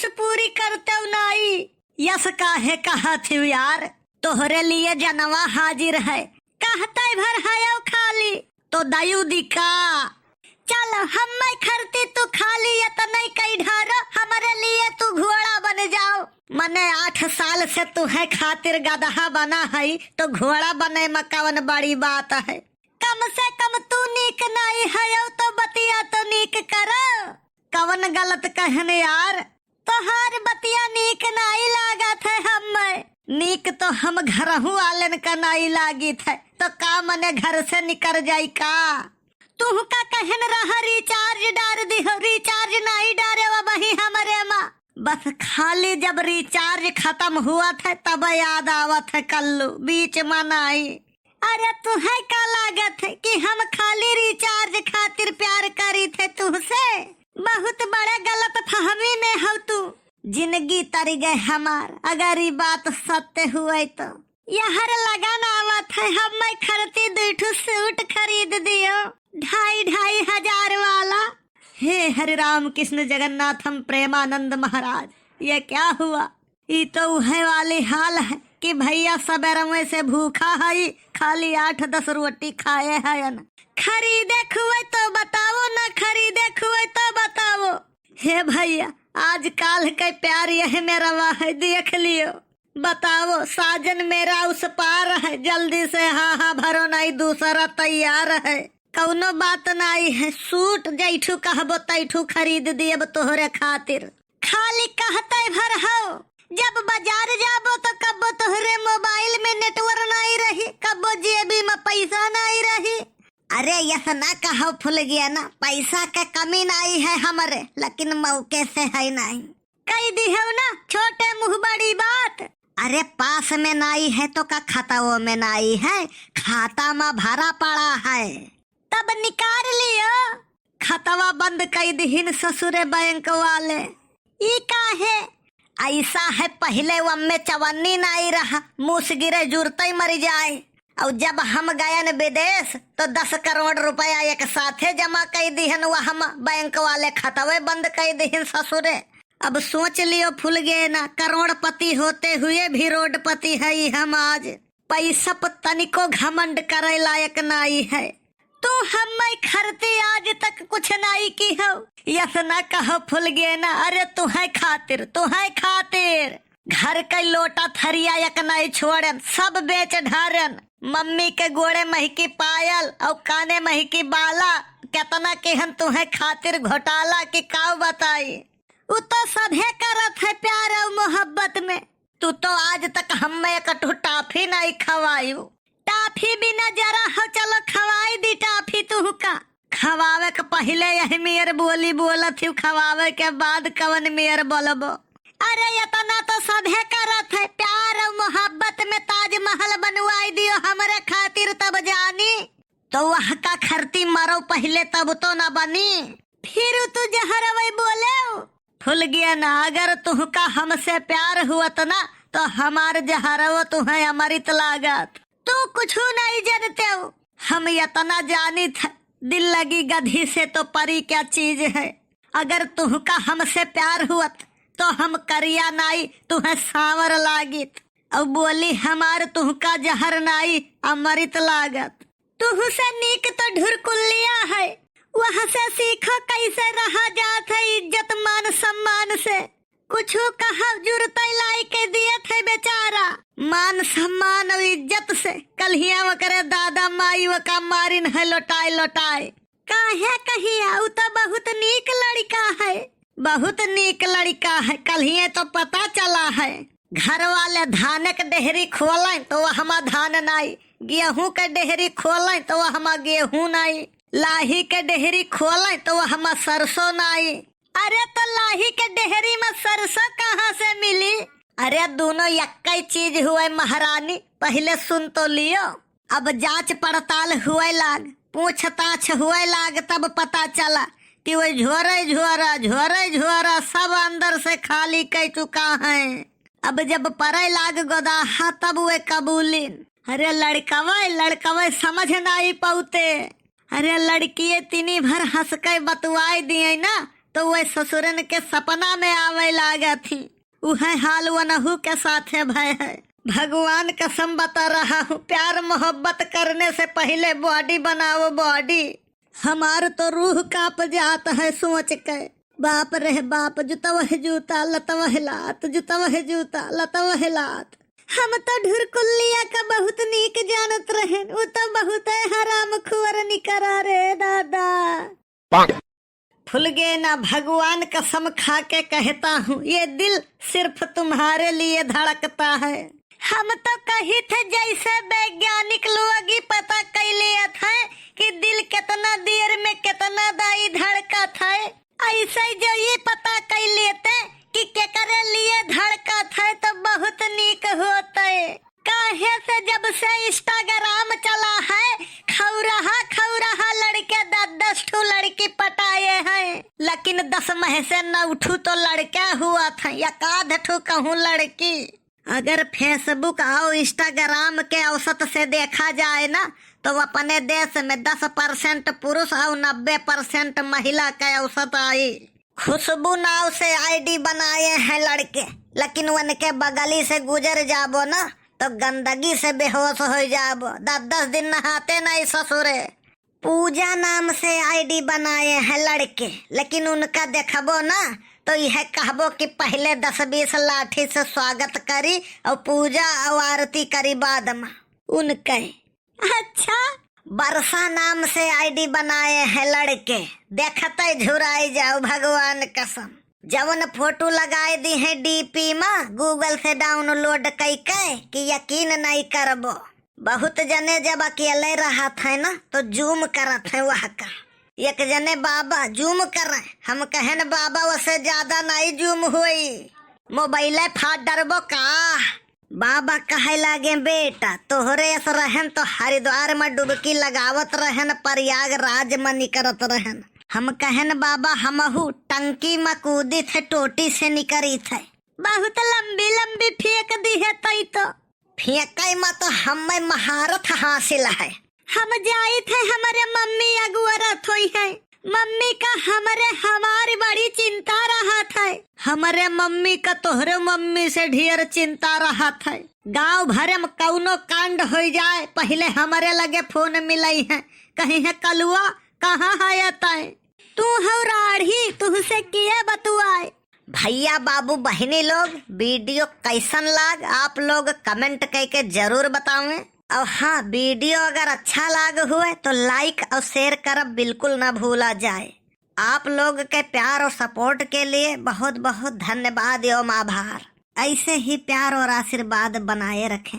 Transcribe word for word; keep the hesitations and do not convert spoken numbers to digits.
पूरी करतेउ नाई। यस काहे कहत हिउ यार, तोहरे लिए जनवा हाजिर है, कहते भर हयौ खाली, तो दयू दी का? चल, हम्मै खरती तू खाली एतनै कई ढारो, हमरे लिए तू घोड़ा बन जाओ। मने आठ साल से तुहै खातिर गदहा बना है, तो घोड़ा बने में कवन बड़ी बात है? कम से कम तू नीक नाई हयौ, तो बतिया तो नीक करो। कवन गलत कहन यार? तोहार बतिया नीक नाई लागत है हम्मै। नीक तो हम घरहू वालन का नाई लागित है, तो का मने घर से निकर जाई का? तुहका कहन रहा recharge डार दिहो, recharge नाई डारे अबही हमरे मा। बस खाली जब recharge खतम हुअत है तब याद आवत है कल्लू, बीच मा नाई। अरे तुहै का लागत है कि हम खाली recharge खातिर प्यार करीत है तुहसे? बहुत बड़े गलत फहमी में हौ तू। जिनगी तरि गए हमार, अगर ई बात सत्य हुए तो। यहर लगन आवत है, हम्मै खरती दुई ठू suit खरीद दियो, ढाई ढाई हजार वाला। हे हरे राम कृष्ण जगन्नाथम प्रेमानंद महाराज, ये क्या हुआ? ई तो उहै वाली हाल है कि भैया सबेरवे से भूखा हई, खाली आठ दस रोटी खाए हयन। खरीदे खुए तो बताओ, ना खरीदे खुए तो बताओ। हे भैया, आजकाल के प्यार यही में रवा है, देख लियो। बताओ, साजन मेरा उस पार है, जल्दी से हाँ हाँ भरो, नाई दूसरा तैयार है। कौनो बात नाई है, suit जैठू कहबो तैठू खरीद दियब तोहरे खातिर। खाली कहते भर हौ, जब बाजार जाबो तो कब्बो तोहरे mobile में network नाई रही, कब्बो जेबी में पैसा नाई रही। अरे यस ना कहौ फुलगेना, पैसा के कमी नाई है हमरे, लेकिन मौके से है नाई। कई दिहौ ना छोटे मुँह बड़ी बात। अरे पास में नाई है तो का खतवो में नाई है, खाता में भरा पड़ा है। तब निकार लियो। खतवा बंद कई दिहिन ससुरे बैंक वाले। ई काहे? ऐसा है, पहिले वम्मे चवन्नी नाई रहा, मूस गिरे जुरतई मरि जाए। और जब हम गयन विदेश तो दस करोड़ रुपया एक साथे जमा कई दिहन, वह हम बैंक वाले खतवे बंद कई दिहिन ससुरे। अब सोच लियो फुलगेना, करोड़पति होते हुए भी रोडपति है हम आज। पैसा पर तनिको घमंड करे लायक नाई है। तू हम्मै खरती आज तक कुछ नाई किहौ। यस ना कहौ फुलगेना, अरे तुहै खातिर, तुहै खातिर। घर के लोटा थरिया एक नाई छोड़न, सब बेच ढारन। मम्मी के गोड़े महकी पायल और काने महकी बाला, केतना किहन तुहै खातिर घोटाला कि काउ बताई। उ तो सभे करत है प्यार और मोहब्बत में। तू तो आज तक हम्मे एक ठो टाफी नाई खवायू। टाफी बिना जरा हौ, चलो खवाई दी टाफी तुहका। खवावे के पहिले यही मेर बोली बोलत हिउ, खवावे के बाद कवन मेर बोलबो? अरे एतना तो सभे करत है, प्यार और मोहब्बत में ताजमहल बनवाई दियो हमरे खातिर तब जानी। तो वह का खरती मरो पहिले तब तो न बनी। फिर तू जहरवै बोलेउ। फुलगेना, अगर तुहका हमसे प्यार हुअत ना, तो हमार जहरवो तुहै अमृत लागत। तू कुछू नाई जनतेउ। हम एतना जानित है, दिल लगी गधी से तो परी क्या चीज है। अगर तुहका हमसे प्यार हुअत, तो हम करिया नाई, तुहै सांवर लागित। और बोली हमार तुहका जहर नाई, अमृत लागत। तुहसे नीक तो ढुरकुल्लिया है, वहाँ से सीखो कैसे रहा जात है इज्जत मान सम्मान से। कुछू कहा जुरतै लाई के दियत है बेचारा। मान सम्मान और इज्जत से कल्हिया ओकरे दादा माई ओका मारिन है लोटाए लोटाए। काहे कहिया, उ तो बहुत नीक लड़िका है। बहुत नीक लड़िका है, कल्हिये तो पता चला है। घर वाले धान के डेहरी खोलें तो वहमा धान नाई, गेहूं के डेहरी खोलें तो वहमा गेहूं नाई, लाही के डेहरी खोलें तो वहमा सरसों नाई। अरे तो लाही के डेहरी में सरसों कहाँ से मिली? अरे दोनों यक्कै चीज हुए महारानी, पहिले सुन तो लियो। अब जांच पड़ताल हुए लाग, पूछताछ हुए लाग, तब पता चला कि वे झोरे झोरा, झोरे झोरा सब अंदर से खाली कै चुका हैं। अब जब परै लाग गोदाहा तब वे कबूलिन। अरे लड़कवै, लड़कवै समझ नाई पौते। अरे लड़किये तिनी भर हंस के बतुआई दिए ना, तो वह ससुरन के सपना में आवे लागत ही। उहे हाल वनहू के साथे भय है। भगवान कसम बता रहा हूँ, प्यार मोहब्बत करने से पहिले body बनाओ, body। हमार तो रूह काँप जात है सोच के। बाप रे बाप, जुतवह जूता, लतवह लात, जुतवह जूता, लतवह लात। हम तो ढुरकुल्लिया का बहुत नीक जानत रहेन, उ तो बहुते हराम खुअर निकरा रे दादा। फुलगेना, भगवान कसम खा के कहता हूँ, ये दिल सिर्फ तुम्हारे लिए धड़कता है। हम तो कही थे जैसे वैज्ञानिक लोग ही पता कैले थे कि दिल कितना देर में कितना दाई धड़कत है, ऐसे ही जो ये पता कर लेते कि केकरे लिए धड़कत है तो बहुत नीक होते। काहे से जब से Instagram चला है, खौरहा खौरहा लड़के दस दस ठो लड़की पटाए हैं, लेकिन दस में से नौ ठो तो लड़के हुआ था, एक आध ठो कहूँ लड़की। अगर Facebook और Instagram के औसत से देखा जाए ना, तो अपने देश में दस percent पुरुष और नब्बे percent महिला के औसत आई। खुशबू नाव से ID बनाए हैं लड़के, लेकिन उनके बगली से गुजर जाबो ना, तो गंदगी से बेहोश हो जाबो। दस दस दिन नहाते नहीं ससुरे। पूजा नाम से ID बनाए हैं लड़के, लेकिन उनका देखबो ना, तो यह कहबो कि पहले दस बीस लाठी से स्वागत करी और पूजा और आरती करी बाद में उनके। अच्छा। बरसा नाम से ID बनाए हैं लड़के, देखते झुराई जाओ भगवान कसम। जवन फोटो लगाए दी है DP में, Google से download कई के, कि यकीन नहीं करबो। बहुत जने जब अकेले रहत है ना, तो zoom करत है वह का। एक जने बाबा zoom करे, हम कहन बाबा वसे ज्यादा नहीं zoom होई, मोबाइले फाट डरबो का। बाबा कहे लागे, बेटा, तोहरे अस रहन तो हरिद्वार में डुबकी लगावत रहन, प्रयागराज में निकरत रहन। हम कहन, बाबा, हमहू टंकी में कूदी थे, टोटी से निकरी थे। बहुत लंबी लंबी फेंक दी है तई तो। फेंकई में तो हमें महारत हासिल है। हम जाइत है, हमरे मम्मी अगुअरत होई है। मम्मी का हमरे हमारी बड़ी चिंता रहत है। हमरे मम्मी का तोहरे मम्मी से ढेर चिंता रहत है। गांव भरे में कौनो कांड होई जाए, पहिले हमरे लगे फोन मिलई है, कही है, कलुआ, कहाँ है तय? तू हौ राढ़ी, तुहसे किया बतुआए? भैया, बाबू, बहिनी लोग, video कैसन लाग, आप लोग comment कइके जरूर बतावें। और हाँ, video अगर अच्छा लाग हुए तो like और share करब बिल्कुल ना भूला जाए। आप लोग के प्यार और support के लिए बहुत बहुत धन्यवाद एवं आभार। ऐसे ही प्यार और आशीर्वाद बनाए रखें।